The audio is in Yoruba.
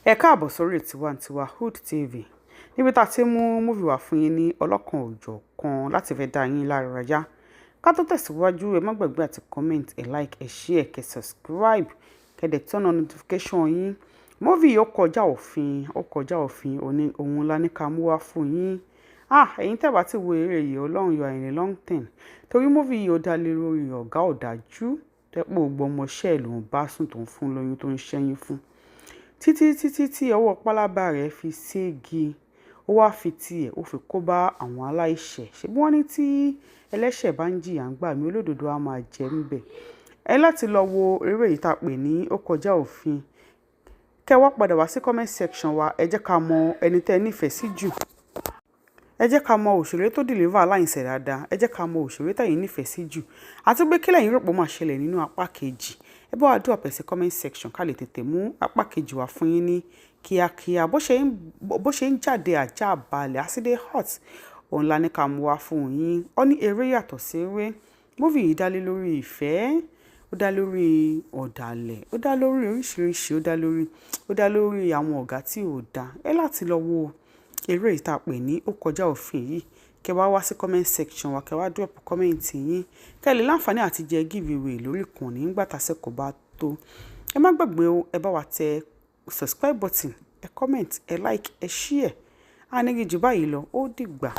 Ẹ káàbọ̀ sórí Tiwantiwa Hood TV, níbi tá a ti mú movie wá fún yín ní ọlọ́kan òjọ̀kan láti fẹ́ dá yín lára yá. Ká tó tẹ̀síwájú, ẹ má gbàgbé àti comment, ẹ like, ẹ share, kẹ́ subscribe, kẹ́ dẹ̀ turn on notification yín. Movie Ó Kọjá Òfin, Ó Kọjá Òfin òní òun la ní ká mú wá fún yín. Ah, ẹ̀yin tẹ́ bá ti wo eré yìí, Ọlọ́run, you are in a long thing. Torí movie yìí, ó dá lé lórí ọ̀gá ọ̀dájú tẹ́pọ̀ gbogbo ọmọọṣẹ́ ẹ̀ ló ń bá sùn, tó ń fún lóyún, tó ń ṣẹ́yún fún. Títí títí tí ọwọ́ pálábá rẹ̀ fi ségi, ó wáá fi tiẹ̀, ó fi kó bá àwọn aláìṣẹ̀. Ṣebí wọ́n ní tí ẹlẹ́ṣẹ̀ bá ń jìyà ń gbà mí, olódodo á máa jẹ ń bẹ̀. Ẹ láti lọ wo eré yìí tá a pè ní Ó Kọjá Òfin. Kẹ́ wá padà wá sí comment section wa, ẹ jẹ́ ká mọ ẹni tẹ́ ẹ nífẹ̀ẹ́ sí jù. Ẹ jẹ́ ká mọ òṣèré tó deliver aláìsẹ̀ dáadáa. Ẹ jẹ́ ká mọ òṣèré tẹ̀yin nífẹ̀ẹ́ sí jù. Àti pé kí lẹ̀yin rò pé ó máa ṣẹlẹ̀ nínú apá kejì? Ẹ bá wa drop ẹ̀ sí comment section ká lè tètè mú apá kejì wá fún yín ní kíákíá. Bó ṣe ń jáde àjà balẹ̀, as e dey hot, òun la ní ká mú wá fún yín. Ó ní eré yàtọ̀ sí eré. Movie yìí dá lé lórí ìfẹ́, ó dá lórí ọ̀dàlẹ̀, ó dá lórí oríṣiríṣi, ó dá lórí àwọn ọ̀gá tí ò dá. Ẹ láti lọ wo eré yìí tá a pè ní Ó Kọjá Òfin yìí. Kẹ́ wá wá sí comment section wa, kẹ́ wá drop comment yín. Kẹ́ lè láǹfààní àti jẹ giveaway lórí ìkànnì nígbà tásìkò bá tó. Ẹ má gbàgbé o, ẹ bá wa tẹ subscribe button, ẹ comment, ẹ like, ẹ share. A ní rí jù báyìí lọ, ó dìgbà.